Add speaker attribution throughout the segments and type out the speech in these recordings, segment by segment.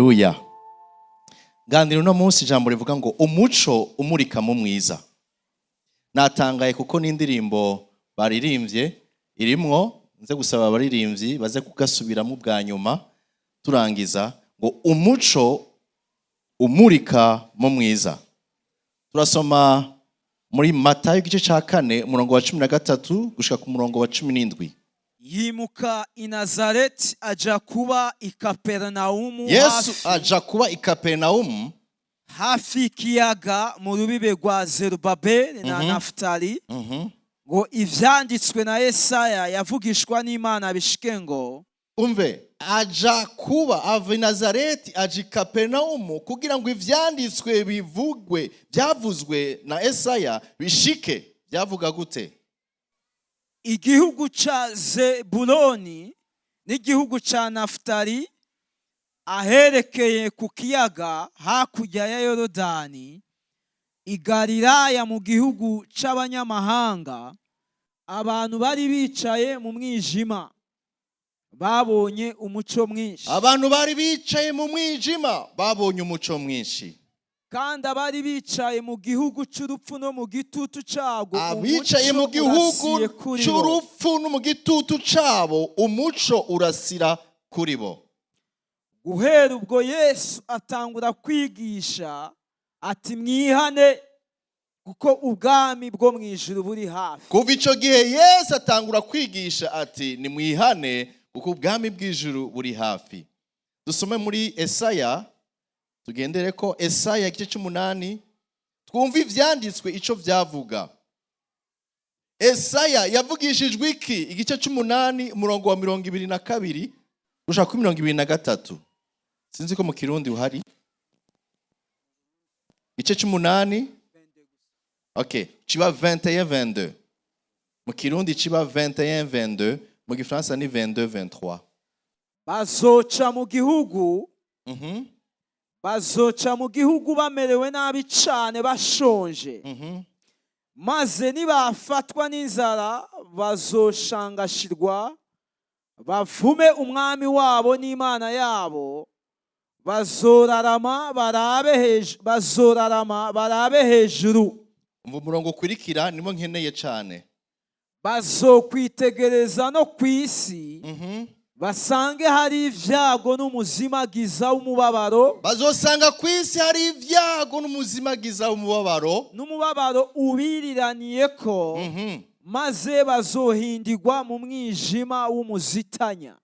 Speaker 1: Haleluya. Ganira uno munsi ijambo rivuga ngo umuco umurika mu mwiza. Natangaye kuko n'indirimbo baririmbye irimwo. Nze gusaba abaririmbyi baze kugasubiramo bwa nyuma turangiza, ngo umuco umurika mu mwiza. Turasoma muri Matayo igice cya 4, umurongo wa 13 gushika ku murongo wa 17.
Speaker 2: Yimuka i Nazareti aja kuba i Kaperinawumu,
Speaker 1: Yesu aja kuba i Kaperinawumu,
Speaker 2: hafi y'ikiyaga, mu rubibe rwa Zerubabeli na Nafutali, ngo ivyanditswe na Yesaya yavugishwa n'Imana bishike, ngo:
Speaker 1: Umve, aja kuba, ava i Nazareti aja i Kaperinawumu kugira ngo ivyanditswe bivugwe, byavuzwe na Esaya bishike. Byavuga gute?
Speaker 2: Igihugu ca Zebuloni n'igihugu ca Nafutali, aherekeye ku kiyaga hakurya ya Yorodani, i Galilaya, mu gihugu c'abanyamahanga, abantu bari bicaye mu mwijima babonye umuco mwinshi.
Speaker 1: Abantu bari bicaye mu mwijima babonye umuco mwinshi.
Speaker 2: Kandi abari bicaye mu gihugu c'urupfu no mu gitutu cago,
Speaker 1: Abicaye mu
Speaker 2: umuco
Speaker 1: gihugu
Speaker 2: urasiye kuri bo.
Speaker 1: c'urupfu no mu gitutu cabo, umuco urasira kuri bo.
Speaker 2: Guhera ubwo Yesu atangura kwigisha ati: "Mwihane, kuko ubwami bwo mu ijuru buri hafi."
Speaker 1: Kuva ico gihe Yesu atangura kwigisha ati: "Nimwihane, kuko ubwami bw'ijuru buri hafi." Dusome muri Esaya, tugendere ko Esaya igice c'umunani, twumve ivyanditswe ico vyavuga. Esaya yavugishijwe iki? Igice c'umunani, umurongo wa 22 gushaka kuri 23. Sinzi ko mu Kirundi uhari. Igice c'umunani, okay, kiba 21 22 mu Kirundi, kiba 21 22 mu Gifaransa, ni 22 23.
Speaker 2: Bazoca mu gihugu, bazoca mu gihugu bamerewe nabi cane, bashonje, maze nibafatwa n'inzara bazoshangashirwa, bavume umwami wabo n'Imana yabo. Bazorarama barabe hejuru.
Speaker 1: Umva umurongo ukurikira, nimo nkeneye cane.
Speaker 2: Bazokwitegereza no ku isi, basange hari ibyago n'umuzimagiza w'umubabaro.
Speaker 1: Bazosanga ku isi hari ibyago n'umuzimagiza w'umubabaro.
Speaker 2: N'umubabaro ubiriraniye ko, maze bazohindigwa mu mwijima w'umuzitanya.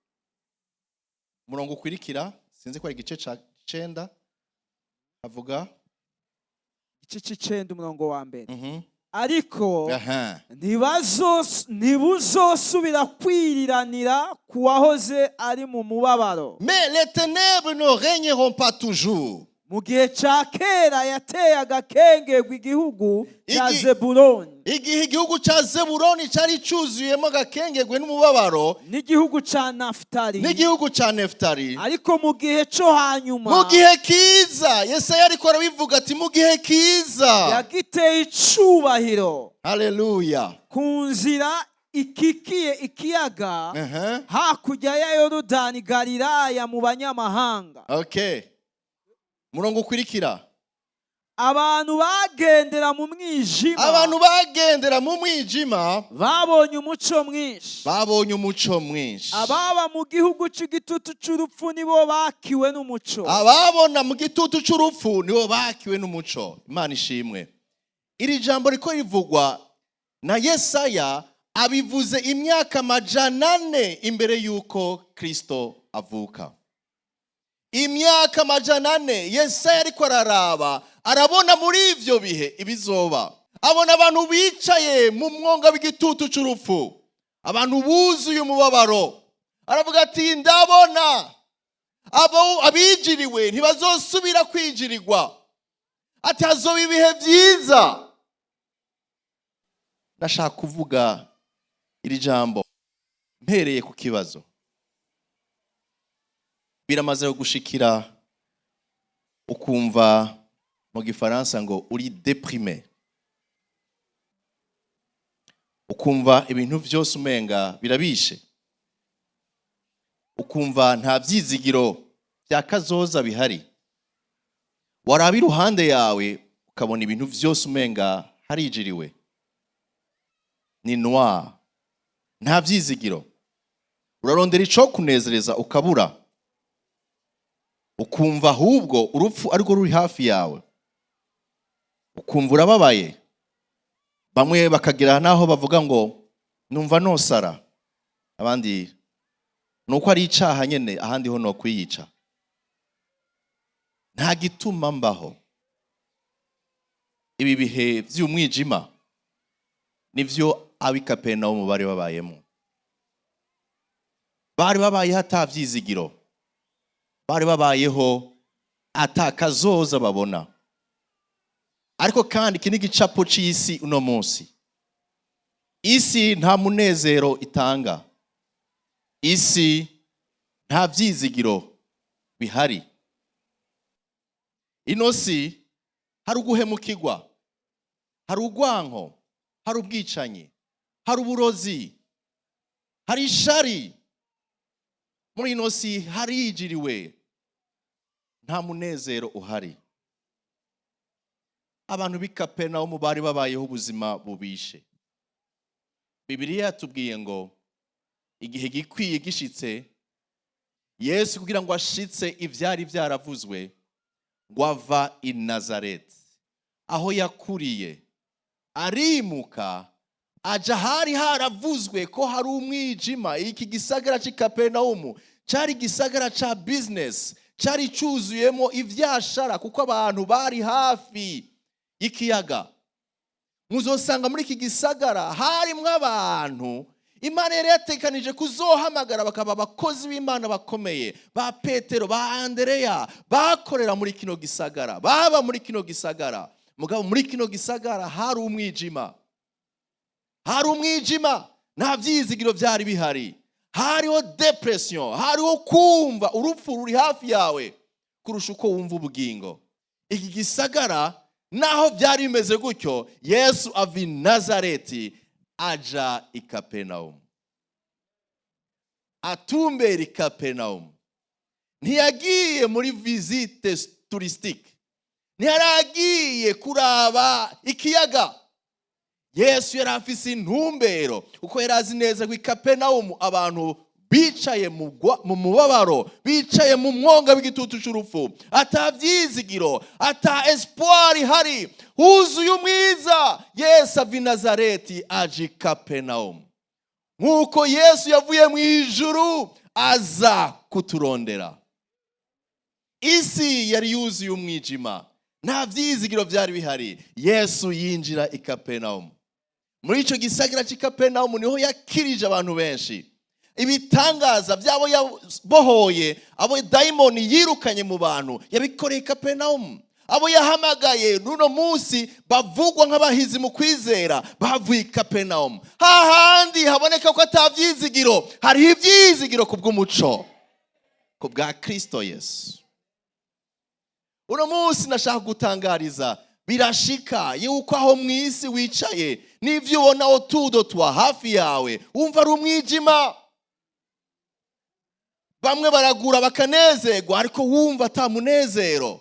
Speaker 1: Umurongo ukurikira, sinzi ko ari igice ca cenda, avuga.
Speaker 2: Igice c'icenda, umurongo wa mbere. Ariko ntibuzosubira kwiriranira ku wahoze ari mu mubabaro.
Speaker 1: Mais les ténèbres ne régneront pas toujours.
Speaker 2: Mu gihe ca kera yateye agakengerwa igihugu cya Zebuloni,
Speaker 1: Igihe igihugu ca Zebuloni cari cuzuyemo agakengerwe n'umubabaro,
Speaker 2: n'igihugu ca Nafutali,
Speaker 1: n'igihugu ca Nefutali,
Speaker 2: ariko mu gihe co hanyuma,
Speaker 1: mu gihe kiza, Yesaya ariko arabivuga ati mu gihe kiza,
Speaker 2: yagiteye icubahiro
Speaker 1: Haleluya.
Speaker 2: ku nzira ikikiye ikiyaga, hakurya ya Yorodani, Galilaya mu banyamahanga.
Speaker 1: Okay, murongo ukurikira.
Speaker 2: Abantu bagendera mu mwijima,
Speaker 1: Abantu bagendera mu mwijima,
Speaker 2: babonye umuco mwinshi.
Speaker 1: babonye umuco mwinshi.
Speaker 2: Ababa mu gihugu c'igitutu c'urupfu nibo bakiwe n'umuco.
Speaker 1: Ababona mu gitutu c'urupfu nibo bakiwe n'umuco. Imana ishimwe. Iri jambo riko rivugwa na Yesaya, abivuze imyaka 400 imbere y'uko Kristo avuka. Imyaka 400 Yesaya ariko araraba, arabona muri ivyo bihe ibizoba. Abona abantu bicaye mu mwonga w'igitutu c'urupfu, abantu buzuye umubabaro. Aravuga ati: "Ndabona abo abijiriwe ntibazosubira kwijirirwa." Ati: "Hazoba ibihe byiza." Ndashaka kuvuga iri jambo mpereye ku kibazo. Biramaze gushikira ukumva, mu Gifaransa ngo uri déprimé, ukumva ibintu byose umenga birabishe, ukumva nta byizigiro? Bya kazoza bihari. Waraba iruhande yawe, ukabona ibintu vyose umenga harijiriwe, ni noir, nta vyizigiro. Urarondera ico kunezereza ukabura, ukumva ahubwo urupfu arirwo ruri hafi yawe, ukumva urababaye. Bamwe bakagera n'aho bavuga ngo "Numva nosara", abandi nuko ari icaha nyene, ahandi ho no kwiyica, nta gituma mbaho. Ibi bihe vy'umwijima nivyo ab'i Kaperinawumu bari babayemo. Bari babayeho ata vyizigiro, bari babayeho ata kazoza babona. Ariko kandi iki ni igicapo c'isi uno munsi. Isi nta munezero itanga, isi nta vyizigiro bihari. Ino si hari uguhemukirwa, hari urwanko, hari ubwicanyi, hari uburozi, hari ishari. Muri ino si harijiriwe, nta munezero uhari. Abantu b'i Kaperinawumu bari babayeho ubuzima bubishe. Bibiliya yatubwiye ngo igihe gikwiye gishitse, Yesu kugira ngo ashitse ivyari vyaravuzwe, ngo ava i Nazareti aho yakuriye, arimuka aja ahari haravuzwe ko hari umwijima. Iki gisagara c'i Kaperinawumu cari igisagara ca business, cari cuzuyemo ivyashara, kuko abantu bari hafi y'ikiyaga. Muzosanga muri iki gisagara harimwo abantu Imana yari yatekanije kuzohamagara bakaba abakozi b'Imana bakomeye, ba Petero, ba Andereya, bakorera muri kino gisagara, baba muri kino gisagara. Mugabo muri kino gisagara hari umwijima, hari umwijima, nta byizigiro byari bihari, hariho dépression, hariho kumva urupfu ruri hafi yawe kurusha uko wumva ubugingo. Iki gisagara naho byari bimeze gutyo, Yesu ava i Nazareti aja i Kaperinawumu, atumbera i Kaperinawumu. Ntiyagiye muri visite touristique, ntiyaragiye kuraba ikiyaga. Yesu yari afise intumbero, kuko yari azi neza ko i Kaperinawumu abantu bicaye mu mubabaro, bicaye mu mwonga w'igitutu cy'urupfu, ata byizigiro, ata espoir ihari, huzuye umwiza. Yesu ava i Nazareti aja i Kaperinawumu, nk'uko Yesu yavuye mu ijuru aza kuturondera. Isi yari yuzuye umwijima, nta byizigiro byari bihari. Yesu yinjira i Kaperinawumu. Muri icyo gisagara cy'i Kaperinawumu niho yakirije abantu benshi ibitangaza byabo, yabohoye abo dayimoni yirukanye mu bantu, yabikoreye i Kaperinawumu. Abo yahamagaye n'uno munsi bavugwa nk'abahizi mu kwizera bavuye i Kaperinawumu. Hahandi haboneka ko ata byizigiro, hariho ibyizigiro ku bw'umuco, ku bwa Kristo Yesu. Uno munsi ndashaka gutangariza, birashika yuko aho mu isi wicaye n'ibyo ubona autour de toi, hafi yawe, wumva ari umwijima. Bamwe baragura bakanezerwa, ariko wumva ata munezero,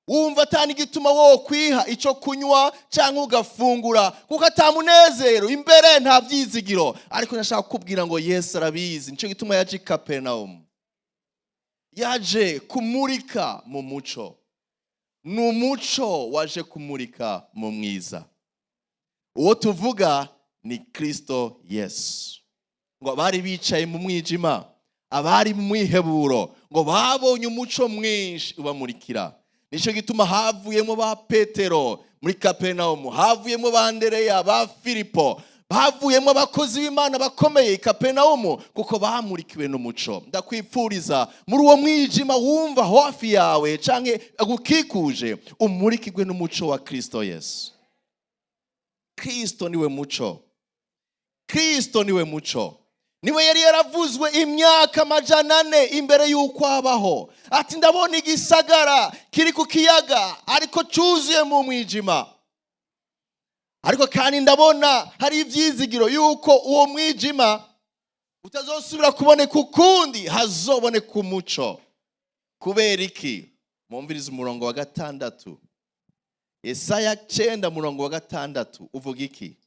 Speaker 1: wumva ata n'igituma wo kwiha icyo kunywa cyangwa ugafungura, kuko ata munezero imbere, nta byizigiro. Ariko ndashaka kukubwira ngo Yesu arabizi. Nicyo gituma yaje i Kaperinawumu, yaje kumurika mu muco. Ni umuco waje kumurika mu mwiza. Uwo tuvuga ni Kristo Yesu. Ngo abari bicaye mu mwijima, abari mu mwiheburo, ngo babonye umuco mwinshi ubamurikira. Nicyo gituma havuyemo ba Petero muri Kaperinawumu, havuyemo ba Andereya, ba Filipo, bavuyemo abakozi b'Imana bakomeye i Kaperinawumu, kuko bamurikiwe n'umuco. Ndakwipfuriza, muri uwo mwijima wumva hafi yawe canke agukikuje, umurikirwe n'umuco wa Kristo Yesu. Kristo niwe muco, Kristo niwe muco. Niwe yari yaravuzwe imyaka 400 imbere y'uko abaho, ati "Ndabona igisagara kiri ku kiyaga, ariko cyuzuye mu mwijima, ariko kandi ndabona hari ibyizigiro y'uko uwo mwijima utazosubira kuboneka ukundi, hazoboneka umuco." Kubera iki? Mwumvirize umurongo wa 6, Yesaya 9, murongo wa 6 uvuga iki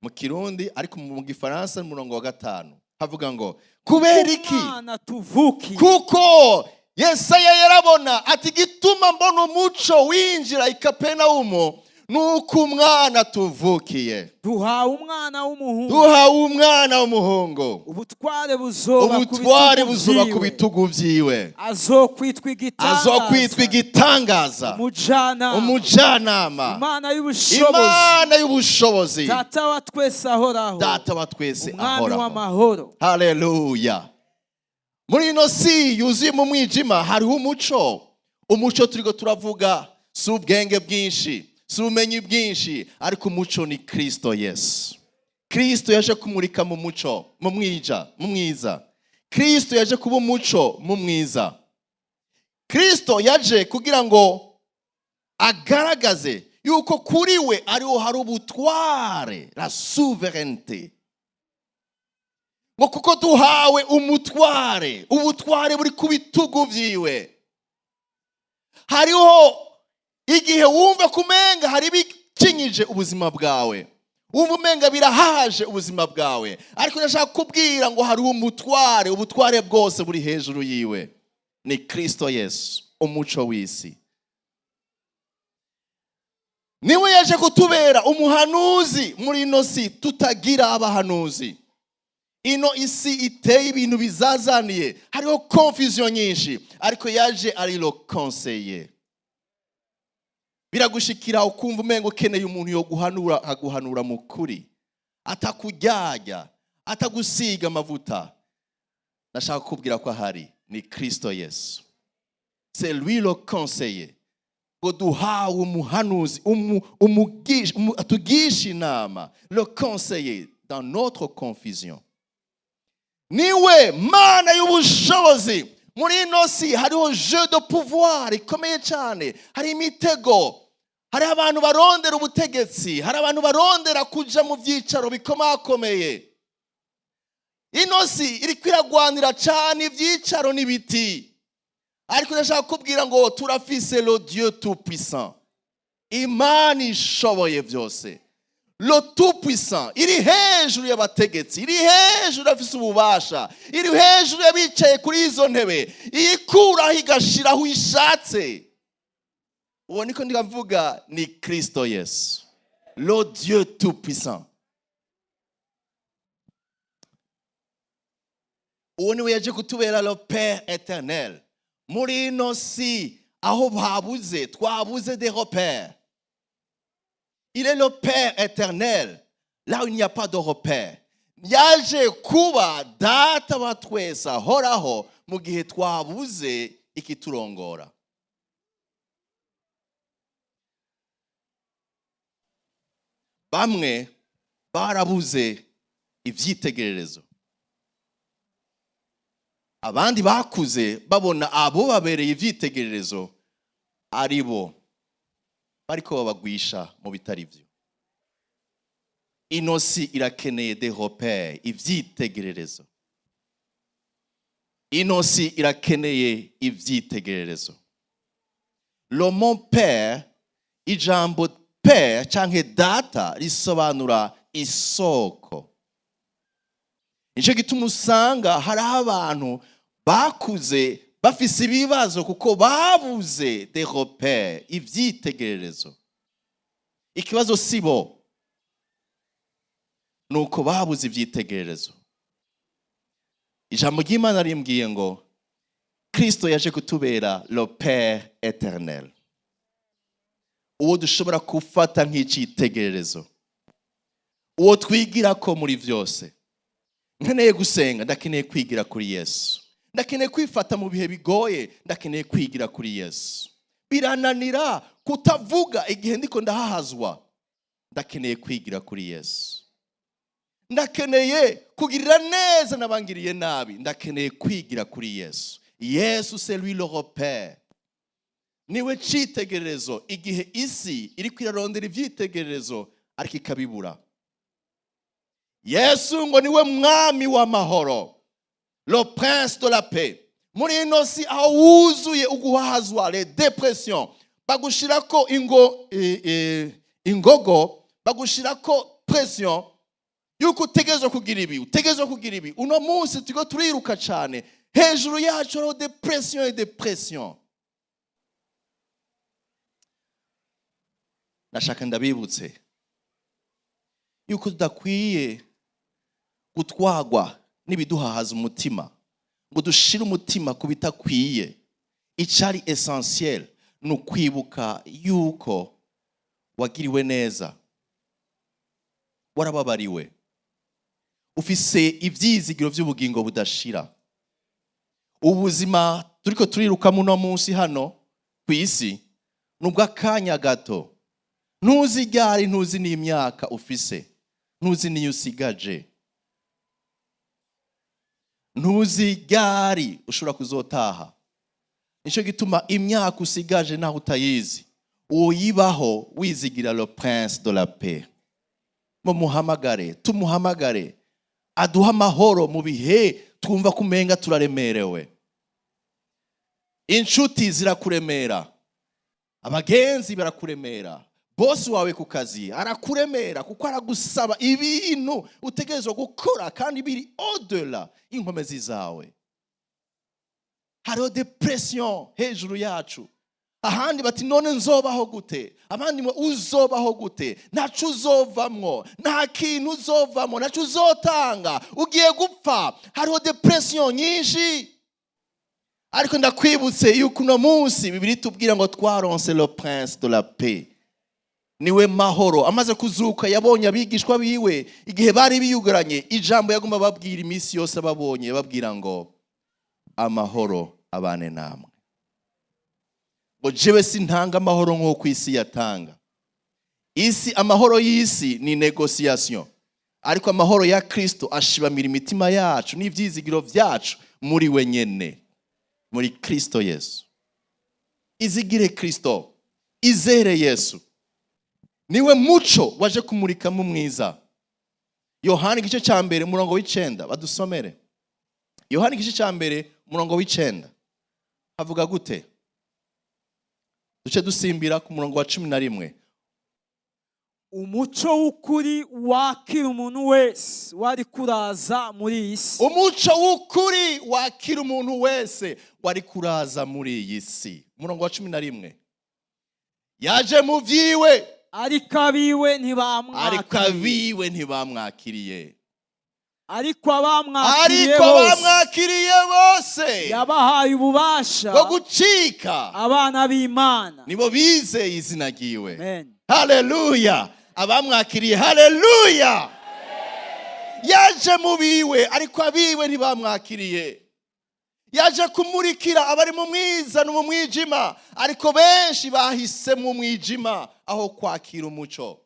Speaker 1: mu Kirundi? Ariko mu Gifaransa, umurongo wa 5 havuga ngo kubera iki?
Speaker 2: Umwana tuvukiye.
Speaker 1: Kuko Yesaya yarabona ati: "Gituma mbona umuco winjira i Kapenawumu nuko umwana tuvukiye."
Speaker 2: Duhawe umwana w'umuhungu.
Speaker 1: Duhawe umwana w'umuhungu.
Speaker 2: Ubutware buzoba ku
Speaker 1: Ubutware
Speaker 2: bitugu
Speaker 1: buzoba ku
Speaker 2: vyiwe.
Speaker 1: bitugu vyiwe.
Speaker 2: Azokwitwa igitangaza.
Speaker 1: Azokwitwa igitangaza.
Speaker 2: Umujana.
Speaker 1: Umujyanama.
Speaker 2: Imana y'ubushobozi.
Speaker 1: Imana y'ubushobozi.
Speaker 2: Data wa twese ahoraho.
Speaker 1: Data wa twese
Speaker 2: Umwami
Speaker 1: ahoraho.
Speaker 2: w'amahoro.
Speaker 1: Haleluya! Muri ino si yuzuye mu mwijima hariho umuco. Umuco turiko turavuga si ubwenge bwinshi, si ubumenyi bwinshi, ariko umuco ni Kristo Yesu. Kristo yaje kumurika mu muco, mu mwija, mu mwiza. Kristo yaje kuba umuco mu mwiza. Kristo yaje kugira ngo agaragaze yuko kuri we ariho hari ubutware, la souveraineté. Ngo kuko duhawe umutware, ubutware buri ku bitugu vyiwe. Hariho igihe wumva kumenga hari ibikinyije ubuzima bwawe, wumva umenga birahaje ubuzima bwawe, ariko ndashaka kubwira ngo hariho umutware, ubutware bwose buri hejuru yiwe, ni Kristo Yesu, umuco w'isi. Niwe yaje kutubera umuhanuzi muri ino si tutagira abahanuzi. Ino isi iteye ibintu bizazaniye, hariho confusion nyinshi, ariko yaje ari le conseiller. Biragushikira ukumva umenga ukeneye umuntu yo guhanura, aguhanura mu kuri, atakuryarya, atagusiga amavuta. Ndashaka kukubwira ko ahari, ni Kristo Yesu. C'est lui le conseiller. Ngo duhawe umuhanuzi, atugisha inama, le conseiller dans notre confusion. Niwe Mana y'ubushobozi. Muri ino si hariho jeu de pouvoir ikomeye cyane, hari imitego, hari abantu barondera ubutegetsi, hari abantu barondera kuja mu byicaro bikomakomeye. Ino si iriko iragwanira cyane ibyicaro n'ibiti, ariko ndashaka kubwira ngo turafise le Dieu tout puissant, Imana ishoboye byose, le tout puissant, iri hejuru y'abategetsi, iri hejuru afise ububasha, iri hejuru y'abicaye kuri izo ntebe, iyikuraho igashiraho ishatse. Uwo niko ndavuga ni Kristo Yesu, le Dieu tout puissant. Uwo niwe yaje kutubera le Père éternel muri ino si aho babuze, twabuze des repères. Il est le Père éternel là où il n'y a pas de repère. Yaje kuba Data wa twese ahoraho mu gihe twabuze ikiturongora. Bamwe barabuze ivyitegererezo, abandi bakuze babona abo babereye ivyitegererezo ari bo bariko babagwisha mu bitari byo. Ino si irakeneye des repères, ivyitegererezo. Ino si irakeneye ivyitegererezo. Le mot père, ijambo père canke data risobanura isoko. Nicyo gituma usanga hariho abantu bakuze bafise ibibazo kuko babuze des repères, ivyitegererezo. Ikibazo si bo, nuko babuze ivyitegererezo. Ijambo ry'Imana rimbwiye ngo Kristo yaje kutubera le Père éternel, uwo dushobora gufata nk'icitegererezo, uwo twigira ko muri vyose. Nkeneye gusenga, ndakeneye kwigira kuri Yesu. Ndakeneye kwifata mu bihe bigoye, ndakeneye kwigira kuri Yesu. Birananira kutavuga igihe ndiko ndahahazwa, ndakeneye kwigira kuri Yesu. Ndakeneye kugirira neza n'abangiriye nabi, ndakeneye kwigira kuri Yesu. Yesu, c'est lui le repère, niwe citegererezo igihe isi iriko irarondera ivyitegererezo ariko ikabibura. Yesu ngo niwe Mwami w'amahoro, le Prince de la paix. Muri ino si aho wuzuye uguhazwa, les dépressions, bagushirako ingo ingogo, bagushirako pression yuko utegerezwa kugira ibi, utegerezwa kugira ibi. Uno munsi turiko turiruka cyane, hejuru yacu hariho dépression et dépression. Ndashaka ndabibutse yuko tudakwiye gutwagwa n'ibiduhahaza umutima, ngo dushire umutima ku bitakwiye. Icari essentiel ni ukwibuka yuko wagiriwe neza, warababariwe, ufise ivyizigiro vy'ubugingo budashira. Ubuzima turiko turirukamo uno munsi hano ku isi ni ubw'akanya gato. Ntuzi ryari, ntuzi n'imyaka ufise, ntuzi n'iyo usigaje, ntuzi ryari ushobora kuzotaha. Nicyo gituma imyaka usigaje naho utayizi, uyibaho wizigira le prince de la paix. Mumuhamagare, tumuhamagare aduha amahoro mu bihe twumva ko umenga turaremerewe. Inshuti zirakuremera, abagenzi barakuremera, bosi wawe ku kazi arakuremera, kuko aragusaba ibintu utegerezwa gukora kandi biri au-delà y'inkomezi zawe. Hariho dépression hejuru yacu. Ahandi bati: "None nzobaho gute?" Abandi ngo: "Uzobaho gute? Ntaco uzovamwo, nta kintu uzovamwo, ntaco uzotanga, ugiye gupfa." Hariho dépression nyinshi, ariko ndakwibutse yuko uno munsi Bibiliya itubwira ngo twaronse le prince de la paix, niwe mahoro. Amaze kuzuka, yabonye abigishwa biwe igihe bari biyugaranye. Ijambo yagomba babwira iminsi yose ababonye, babwira ngo: "Amahoro abane namwe." Ngo: "Jewe sintanga amahoro nk'uko isi yatanga." Isi, amahoro y'isi ni négociation, ariko amahoro ya Kristo ashibamira imitima yacu n'ivyizigiro vyacu muri we nyene, muri Kristo Yesu. Izigire Kristo, izere Yesu, niwe muco waje kumurikamo mwiza. Yohani igice cya 1 umurongo w'9, badusomere. Yohani igice cya 1 umurongo w'9 havuga gute? Duce dusimbira ku murongo wa 11.
Speaker 2: Umuco w'ukuri wakira umuntu wese wari kuraza muri iyi si.
Speaker 1: Umuco w'ukuri wakira umuntu wese wari kuraza muri iyi si. Umurongo wa 11: yaje mu vyiwe,
Speaker 2: ariko abiwe
Speaker 1: ariko
Speaker 2: ntibamwakiriye.
Speaker 1: Abiwe ntibamwakiriye.
Speaker 2: Ariko abamwakiriye
Speaker 1: ariko
Speaker 2: bose,
Speaker 1: bamwakiriye bose,
Speaker 2: yabahaye ububasha
Speaker 1: bwo gucika
Speaker 2: abana b'Imana.
Speaker 1: Nibo bizeye izina ryiwe.
Speaker 2: Amen.
Speaker 1: Haleluya! Abamwakiriye, haleluya! Yaje mu biwe, ariko abiwe ntibamwakiriye. Yaje kumurikira abari mu mwiza no mu mwijima, ariko benshi bahisemo umwijima aho kwakira umuco.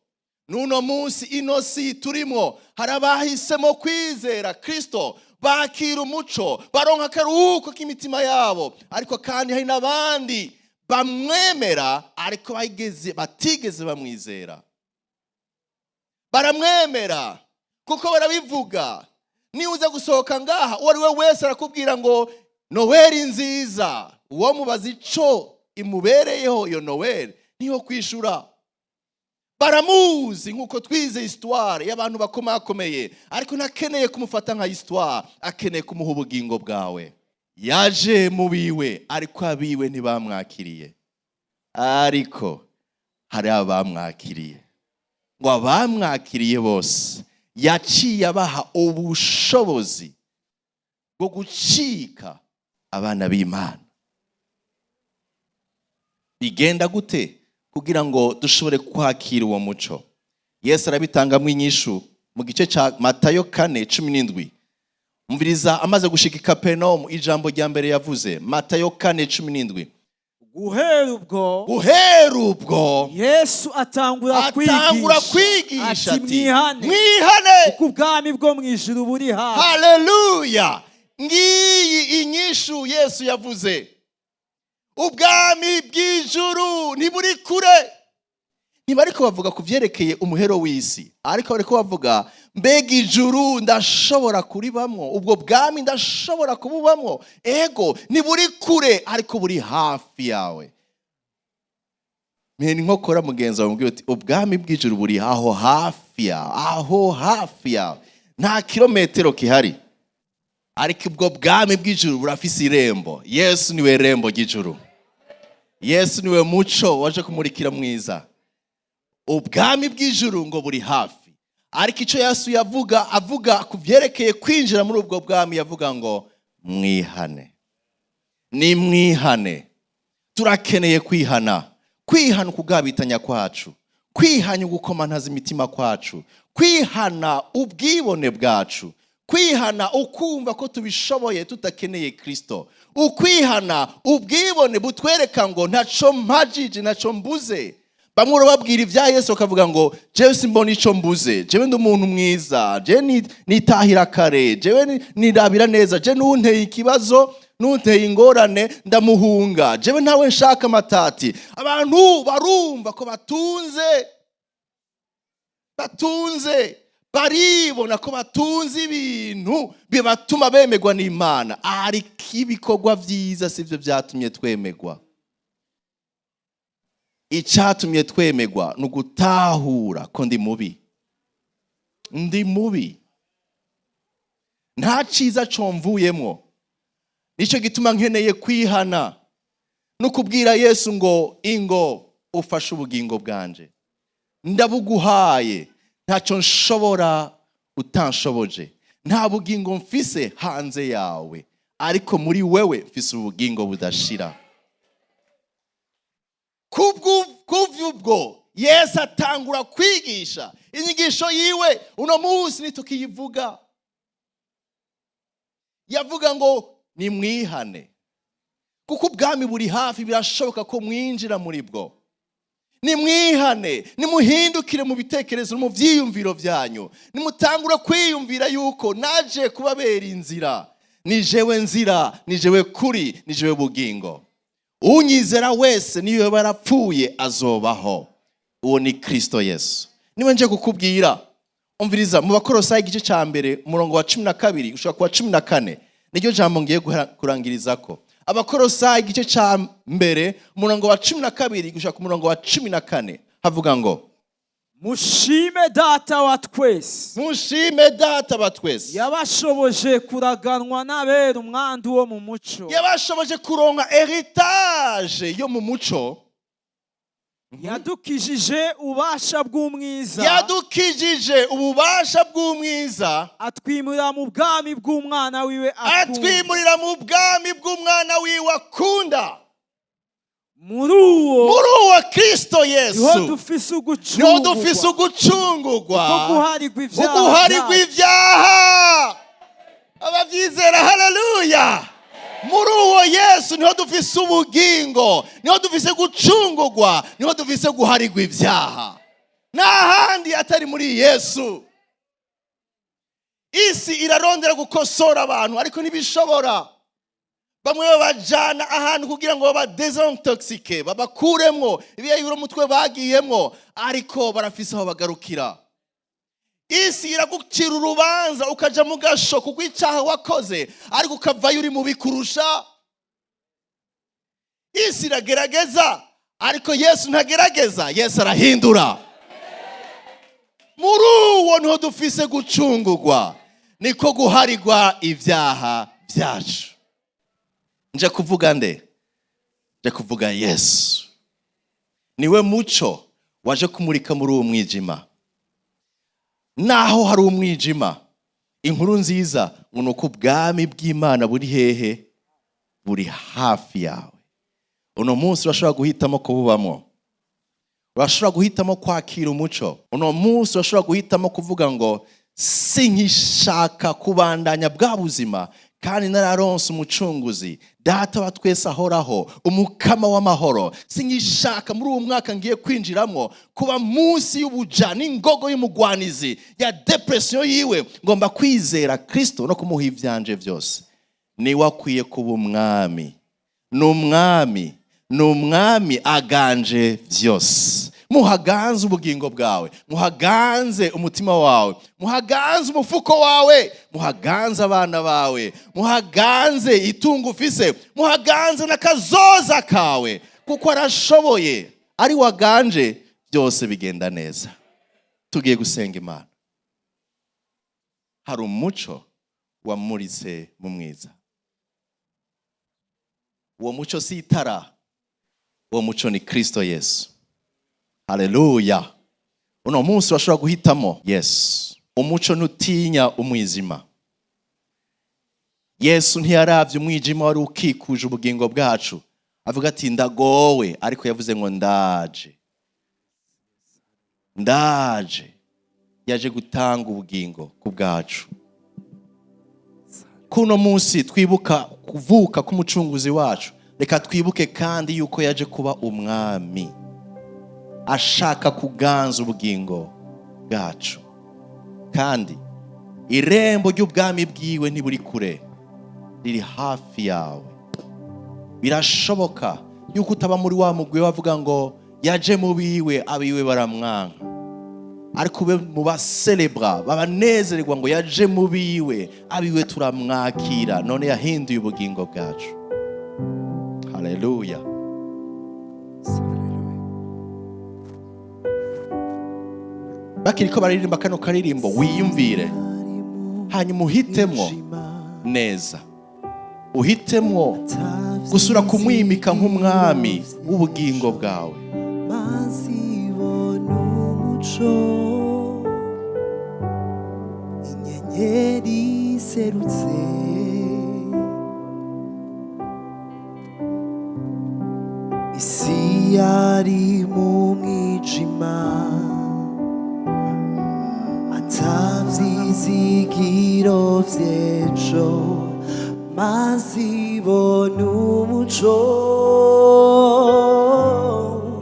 Speaker 1: N'uno munsi ino si turimo, hari abahisemo kwizera Kristo, bakira umuco, baronka akaruhuko k'imitima yabo, ariko kandi hari n'abandi bamwemera ariko batigeze bamwizera. Baramwemera kuko barabivuga. Niba uza gusohoka ngaha, uwo ari we wese arakubwira ngo Noweli nziza. Uwo mubaza ico imubereyeho iyo Noweli, niyo kwishura. Baramuzi nk'uko twize histoire y'abantu bakomakomeye, ariko ntakeneye kumufata nka histoire, akeneye kumuha ubugingo bwawe. Yaje mu biwe, ariko abiwe ntibamwakiriye. Ariko hari abamwakiriye. Ngo abamwakiriye bose yaciye abaha ubushobozi bwo gucika abana b'Imana. Bigenda gute kugira ngo dushobore kwakira uwo muco? Yesu arabitangamo inyishu mu gice cya Matayo 4:17. Umviriza, amaze gushika i Kapenomu, ijambo rya mbere yavuze, Matayo 4:17.
Speaker 2: Guhera ubwo,
Speaker 1: Guhera ubwo,
Speaker 2: Yesu atangura
Speaker 1: atangura
Speaker 2: kwigisha
Speaker 1: kwigisha
Speaker 2: ati:
Speaker 1: ati:
Speaker 2: "Mwihane,
Speaker 1: "Mwihane,
Speaker 2: kuko ubwami bwo mu ijuru buri hafi."
Speaker 1: Haleluya! Ngiyi inyishu Yesu yavuze: ubwami bw'ijuru ntiburi kure. Ntibariko bavuga ku vyerekeye umuhero w'isi, ariko bariko bavuga: mbega ijuru ndashobora kuribamwo? Ubwo bwami ndashobora kububamwo? Ego, ntiburi kure, ariko buri hafi yawe. Mpera inkokora mugenzi wawe, mubwire uti: "Ubwami bw'ijuru buri aho hafi yawe, aho hafi yawe, nta kilometero kihari." Ariko ubwo bwami bw'ijuru burafise irembo. Yesu niwe rembo ry'ijuru. Yesu niwe muco waje kumurikira mwiza. Ubwami bw'ijuru ngo buri hafi. Ariko icyo Yesu yavuga, avuga ku byerekeye kwinjira muri ubwo bwami, yavuga ngo: "Mwihane, ni mwihane." Turakeneye kwihana, kwihana ukugabitanya kwacu, kwihana ugukomantaza imitima kwacu, kwihana ubwibone bwacu, kwihana ukumva ko tubishoboye tudakeneye Kirisito, ukwihana ubwibone butwereka ngo ntaco mpajije, ntaco mbuze. Bamwe urababwira ibya Yesu bakavuga ngo: "Jewe simbona ico mbuze, jewe ndi umuntu mwiza, jewe nitahira kare, jewe nirabira neza, jewe n'unteye ikibazo, n'unteye ingorane ndamuhunga, jewe ntawe nshaka amatati." Abantu barumva ko batunze, batunze, baribona ko batunze ibintu bibatuma bemerwa n'Imana. Ariko ibikorwa byiza sibyo byatumye twemerwa. Icyatumye twemerwa ni ugutahura ko ndi mubi, ndi mubi, nta cyiza comvuyemo. Nicyo gituma nkeneye kwihana no kubwira Yesu ngo: "Ingo ufashe ubugingo bwanje, ndabuguhaye, ntacyo nshobora utanshoboje. Nta bugingo mfise hanze yawe, ariko muri wewe mfise ubugingo budashira." Kubw'ubwo Yesu atangura kwigisha inyigisho yiwe. Uno munsi ntitukiyivuga. Yavuga ngo: "Nimwihane kuko ubwami buri hafi, birashoboka ko mwinjira muri bwo. Nimwihane, nimuhindukire mu bitekerezo no mu byiyumviro byanyu, nimutangure kwiyumvira yuko naje kubabera inzira. Ni jewe nzira, ni jewe kuri, ni jewe bugingo. Unyizera wese niyo yaba yarapfuye azobaho." Uwo ni Kristo Yesu, niwe nje kukubwira. Umviriza, mu Bakorosayi igice cya 1, umurongo wa 12 ushobora kuwa 14, niryo jambo ngiye kurangirizako. Abakorosayi igice cya 1, umurongo wa 12 gushika ku murongo wa 14, havuga ngo:
Speaker 2: Mushime Data wa twese.
Speaker 1: Mushime Data wa twese.
Speaker 2: Yabashoboje kuraganwa n'abera umwandu wo mu muco.
Speaker 1: Yabashoboje kuronka héritage yo mu muco.
Speaker 2: Yadukijije ububasha bw'umwiza.
Speaker 1: Yadukijije ububasha bw'umwiza.
Speaker 2: Atwimurira mu bwami bw'umwana wiwe akunda.
Speaker 1: Atwimurira mu bwami bw'umwana wiwe akunda.
Speaker 2: Muri uwo
Speaker 1: Muri uwo Kristo
Speaker 2: niho
Speaker 1: Yesu
Speaker 2: dufise
Speaker 1: niho dufise
Speaker 2: ugucungurwa
Speaker 1: ugucungurwa,
Speaker 2: ko guharirwa ibyaha
Speaker 1: uguharirwa
Speaker 2: byacu.
Speaker 1: ibyaha. Ababyizera, haleluya! Muri uwo Yesu niho dufise ubugingo, niho dufise gucungurwa, niho dufise guharirwa ibyaha. Nta handi atari muri Yesu. Isi irarondera gukosora abantu, ariko ntibishobora. Bamwe babajana ahantu kugira ngo babadésintoxique, babakuremwo ibiyayura umutwe bagiyemwo, ariko barafise aho bagarukira. Isi iragucira urubanza, ukaja mu gasho kuko icyaha wakoze, ariko ukavayo uri mubi kurusha. Isi iragerageza, ariko Yesu ntagerageza, Yesu arahindura. Muri uwo niho dufise gucungurwa, niko guharirwa ibyaha byacu. Nje kuvuga nde? Nje kuvuga Yesu. Niwe muco waje kumurika muri uwo mwijima. Naho hari umwijima, inkuru nziza ngo ni uko ubwami bw'Imana buri hehe? Buri hafi yawe. Uno munsi urashobora guhitamo kububamo, urashobora guhitamo kwakira umuco. Uno munsi urashobora guhitamo kuvuga ngo: "Sinkishaka kubandanya bwa buzima kandi nararonse umucunguzi, Data wa twese ahoraho, umukama w'amahoro. Sinkishaka muri uwo mwaka ngiye kwinjiramo kuba munsi y'ubuja n'ingogo y'umugwanizi ya dépression yiwe. Ngomba kwizera Kristo no kumuha ivyanje byose. Niwe akwiye kuba umwami. Ni umwami, ni umwami aganje byose." Muhaganze ubugingo bwawe, muhaganze umutima wawe, muhaganze umufuko wawe, muhaganze abana bawe, muhaganze itungo ufise, muhaganze n'akazoza kawe, kuko arashoboye. Ari waganje, byose bigenda neza. Tugiye gusenga Imana. Hari umuco wamuritse mu mwiza. Uwo muco si itara, uwo muco ni Kristo Yesu. Haleluya! Uno munsi urashobora guhitamo Yesu. Umuco ntutinya umwijima. Yesu ntiyaravye umwijima wari ukikuje ubugingo bwacu avuga ati: "Ndagowe", ariko yavuze ngo: "Ndaje, ndaje." Yaje gutanga ubugingo ku bwacu. Kuno munsi twibuka kuvuka k'Umucunguzi wacu, reka twibuke kandi yuko yaje kuba umwami, ashaka kuganza ubugingo bwacu, kandi irembo ry'ubwami bwiwe ntiburi kure, riri hafi yawe. Birashoboka yuko utaba muri wa mugwi bavuga ngo: "Yaje mu biwe, abiwe baramwanka", ariko ube mu baselebra, babanezererwa ngo: "Yaje mu biwe, abiwe turamwakira." None yahinduye ubugingo bwacu. Haleluya! Bakiriko baririmba kano karirimbo, wiyumvire, hanyuma uhitemwo neza, uhitemwo gusura kumwimika nk'umwami w'ubugingo bwawe.
Speaker 3: Mazibona umuco, inyenyeri iserutse, isi yari mu mwijima, atavyizigiro vy'ejo, mazibona umuco.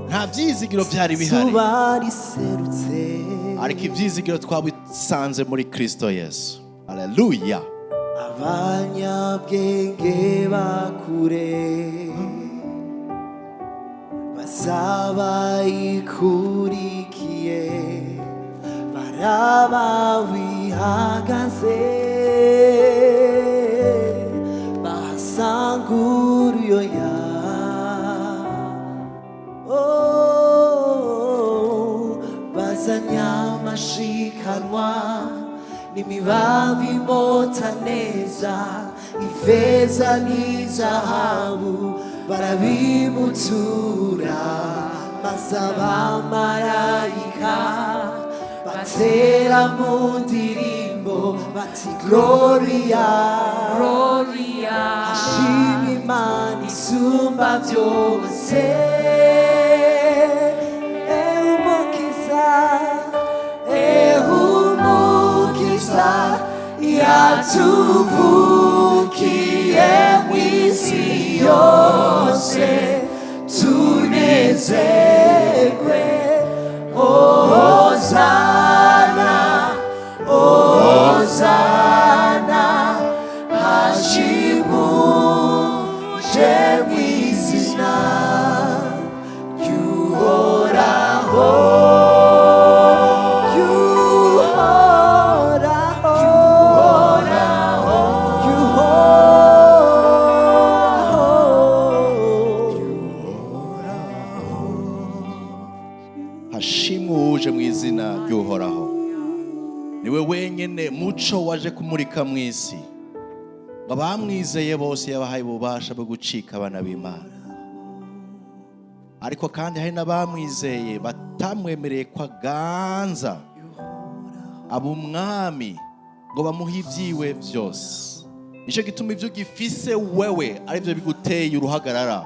Speaker 1: Nta byizigiro byari bihari,
Speaker 3: Zuba riserutse,
Speaker 1: ariko ibyizigiro twabisanze muri Kristo Yesu. Haleluya!
Speaker 3: Abanyabwenge bakure bazaba ikurikiye, baraba wihagaze, bahasanga uruyoya. Oh, bazanye amashikanwa n'imibavu imota neza, ifeza n'izahabu, barabimutura, maze abamarayika batera mu ndirimbo bati: "Gloria,
Speaker 4: Gloria,
Speaker 3: ashima Imana isumba byose, Umukiza, Umukiza yatuvukiye mu isi yose, tunezerwe. Hozana, Hozana, hashimuje mu izina ry'Uhoraho, ry'Uhoraho, ry'Uhoraho."
Speaker 1: Hashimwe uje mu izina ry'Uhoraho. Niwe wenyine muco waje kumurika mu isi, ngo abamwizeye bose yabahaye ububasha bwo gucika abana b'Imana. Ariko kandi hari n'abamwizeye batamwemereye ko aganza, aba umwami, ngo bamuhe ibyiwe byose. Nicyo gituma ibyo ugifise wewe aribyo biguteye uruhagarara,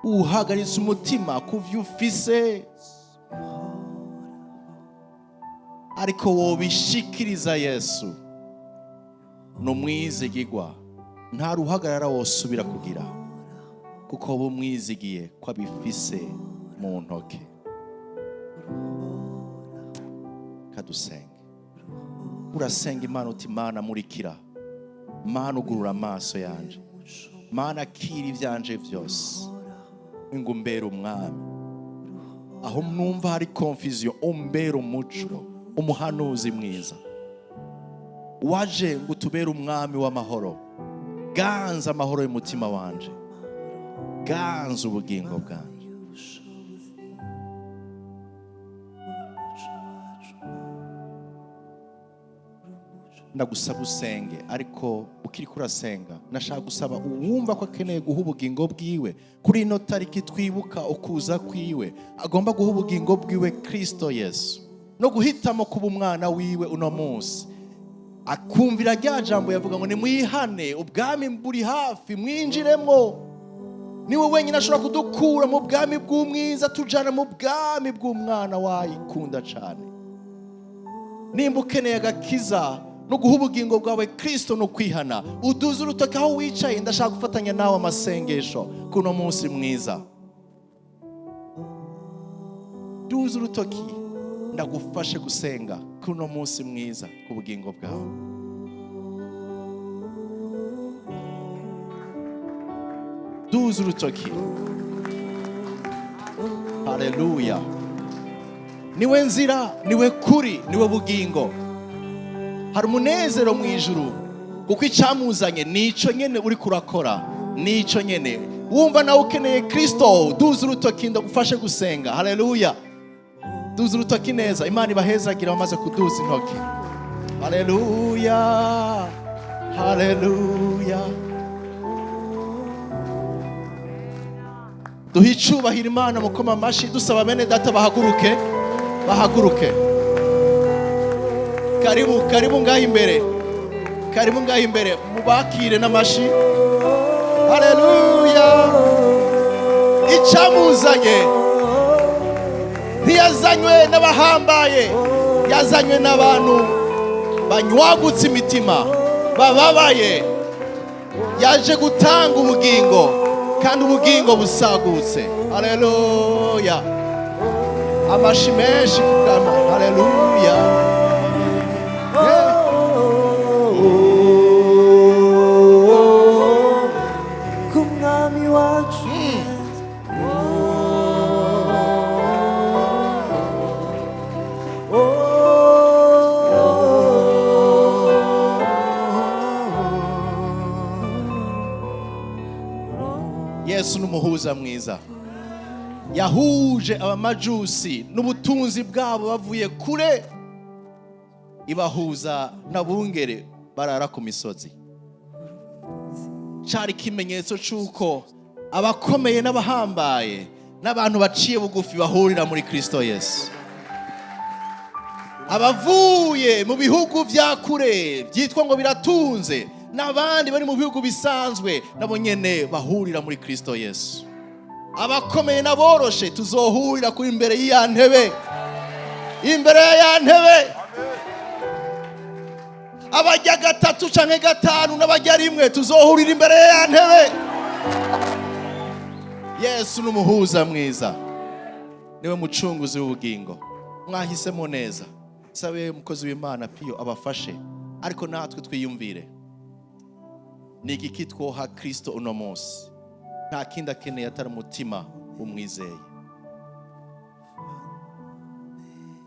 Speaker 1: uhagaritse umutima ku byo ufise, ariko wobishikiriza Yesu, ni umwizigigwa, nta ruhagarara wosubira kugira, kuko woba umwizigiye ko abifise mu ntoke. Kadusenge. Urasenga Imana uti: "Mana, murikira, Mana, ugurura amaso yanje, Mana, akira ibyanje byose, ngo umbere umwami." Aho numva hari confusion, umbera umuco, umuhanuzi mwiza waje ngo utubere umwami w'amahoro. Ganza amahoro y'umutima wanje, ganza ubugingo bwanje. Ndagusaba usenge, ariko ukiri kurasenga nashaka gusaba uwumva ko akeneye guha ubugingo bwiwe kuri ino tariki twibuka ukuza kwiwe, agomba guha ubugingo bwiwe Kristo Yesu no guhitamo kuba umwana wiwe uno munsi, akumvira rya jambo yavuga ngo nimwihane, ubwami buri hafi, mwinjiremo. Niwe wenyine ashobora kudukura mu bwami bw'umwiza tujana mu bwami bw'umwana wayikunda cyane. Nimba ukeneye agakiza no guha ubugingo bwawe Kristo no kwihana, uduze urutoki aho wicaye. Ndashaka gufatanya nawe amasengesho kuno munsi mwiza. Duze urutoki ndagufashe gusenga kuno munsi mwiza ku bugingo bwawe. Duze urutoki. Haleluya! Niwe nzira, niwe kuri, niwe bugingo. Hari umunezero mu ijuru kuko icyamuzanye nico nyene uri kurakora, nico nyene. Wumva nawe ukeneye Kristo, duze urutoki ndagufashe gusenga. Haleluya! Duze urutoki neza. Imana ibahezagira bamaze kuduza intoki. Haleluya, haleluya! Duhe icubahiro Imana mukoma amashi. Dusaba bene data bahaguruke, bahaguruke. Karibu, karibu ngaho imbere, karibu ngaho imbere, mubakire n'amashi. Haleluya! Icyamuzanye, ntiyazanywe n'abahambaye, yazanywe n'abantu banywagutse imitima, bababaye. Yaje gutanga ubugingo kandi ubugingo busagutse. Haleluya! Amashi menshi kugama. Haleluya!
Speaker 3: Ku mwami wacu.
Speaker 1: Yesu ni umuhuza mwiza. Yahuje abamajusi n'ubutunzi bwabo bavuye kure, ibahuza n'abungere barara ku misozi. Cyari ikimenyetso cy'uko abakomeye n'abahambaye n'abantu baciye bugufi bahurira muri Kristo Yesu. Abavuye mu bihugu bya kure byitwa ngo biratunze n'abandi bari mu bihugu bisanzwe nabo nyene bahurira muri Kristo Yesu. Abakomeye n'aboroshe tuzohurira kuri imbere y'iya ntebe, imbere ya ntebe. Abajya gatatu canke gatanu n'abajya rimwe tuzohurira imbere ya ntebe. Yesu ni umuhuza mwiza, niwe mucunguzi w'ubugingo. Mwahisemo neza. Sabe umukozi w'Imana Piyo abafashe, ariko natwe twiyumvire ni igiki twoha Kristo uno munsi. Nta kindi akeneye atari umutima umwizeye.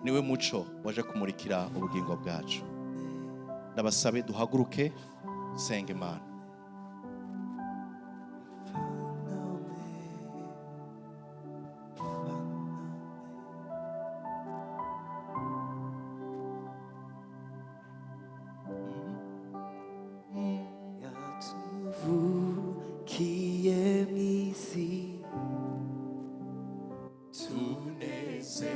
Speaker 1: Niwe muco waje kumurikira ubugingo bwacu. Ndabasabe duhaguruke, senga Imana.
Speaker 3: Yatuvukiye mw'isi, tunezerwe.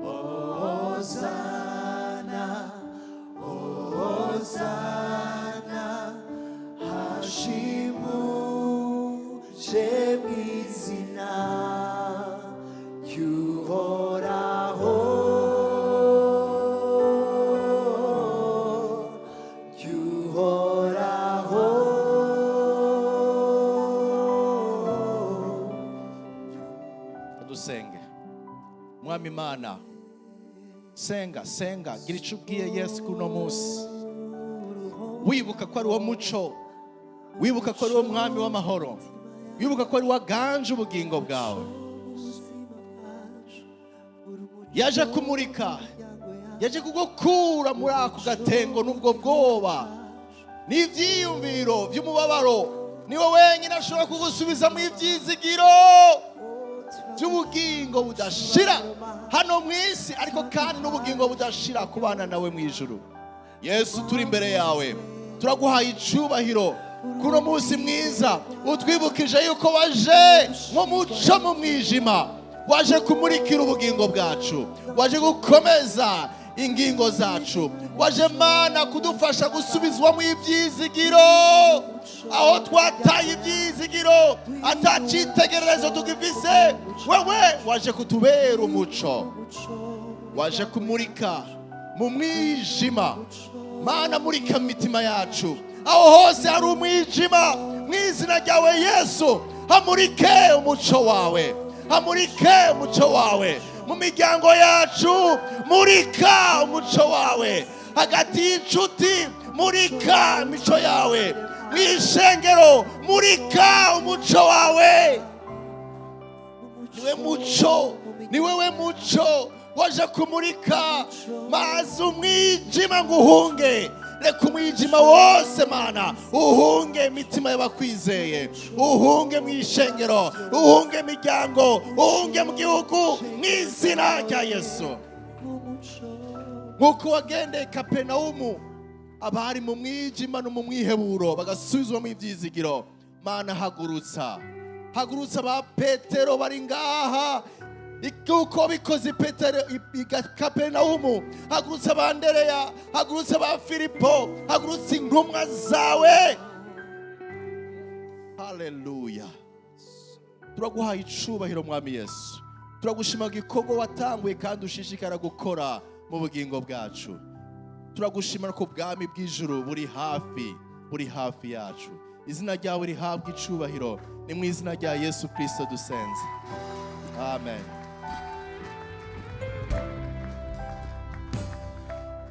Speaker 3: Hozana, hozana, hashimuje mw'izina ry'Uhoraho, ry'Uhoraho.
Speaker 1: Dusenge. Mwami Imana, senga, senga, gira icyo ubwiye Yesu kuri uno munsi, wibuka ko ari wo muco, wibuka ko ari wo mwami w'amahoro, wibuka ko ari wo aganje ubugingo bwawe. Yaje kumurika, yaje kugukura muri ako gatengo n'ubwo bwoba n'ibyiyumviro by'umubabaro. Niwe wenyine ashobora kugusubiza mu ibyizigiro by'ubugingo budashira hano mu isi, ariko kandi n'ubugingo budashira kubana nawe mu ijuru. Yesu, turi imbere yawe, turaguhaye icubahiro kuno munsi mwiza utwibukije yuko waje nk'umuco mu mwijima, waje kumurikira ubugingo bwacu, waje gukomeza ingingo zacu, waje, Mana, kudufasha gusubizwamo ibyizigiro aho twataye ibyizigiro, atacitegererezo tugifise. Wewe waje kutubera umuco, waje kumurika mu mwijima. Mana, murika mu mitima yacu aho hose hari umwijima. Mu izina ryawe Yesu, hamurike umuco wawe, hamurike umuco wawe mu miryango yacu, murika umuco wawe hagati y'inshuti, murika imico yawe mu ishengero, murika umuco wawe. Niwe muco, ni wewe muco waje kumurika maze umwijima ngo uhunge. Reka umwijima wose, Mana, uhunge imitima y'abakwizeye, uhunge mu ishengero, uhunge imiryango, uhunge mu gihugu, mu izina rya Yesu. Nk'uko wagendeye Kaperinawumu, abari mu mwijima no mu mwiheburo bagasubizwamo ibyizigiro, Mana, hagurutsa, hagurutsa ba Petero bari ngaha uko bikoze Petero i Kaperinawumu. Hagurutsa ba Andereya, hagurutsa ba Filipo, hagurutsa intumwa zawe. Haleluya! Turaguhaye icubahiro, Mwami Yesu. Turagushima igikorwa watanguye kandi ushishikara gukora mu bugingo bwacu. Turagushima ko ubwami bw'ijuru buri hafi, buri hafi yacu. Izina ryawe rihabwa icubahiro. Ni mu izina rya Yesu Kirisito dusenze, amen.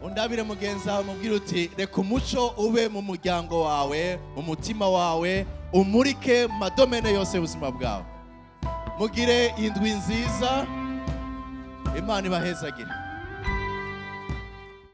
Speaker 1: Undabire mugenzi wawe, mubwire uti: "Reka umuco ube mu muryango wawe, mu mutima wawe, umurike mu ma domaines yose y'ubuzima bwawe." Mugire indwi nziza, Imana ibahezagire.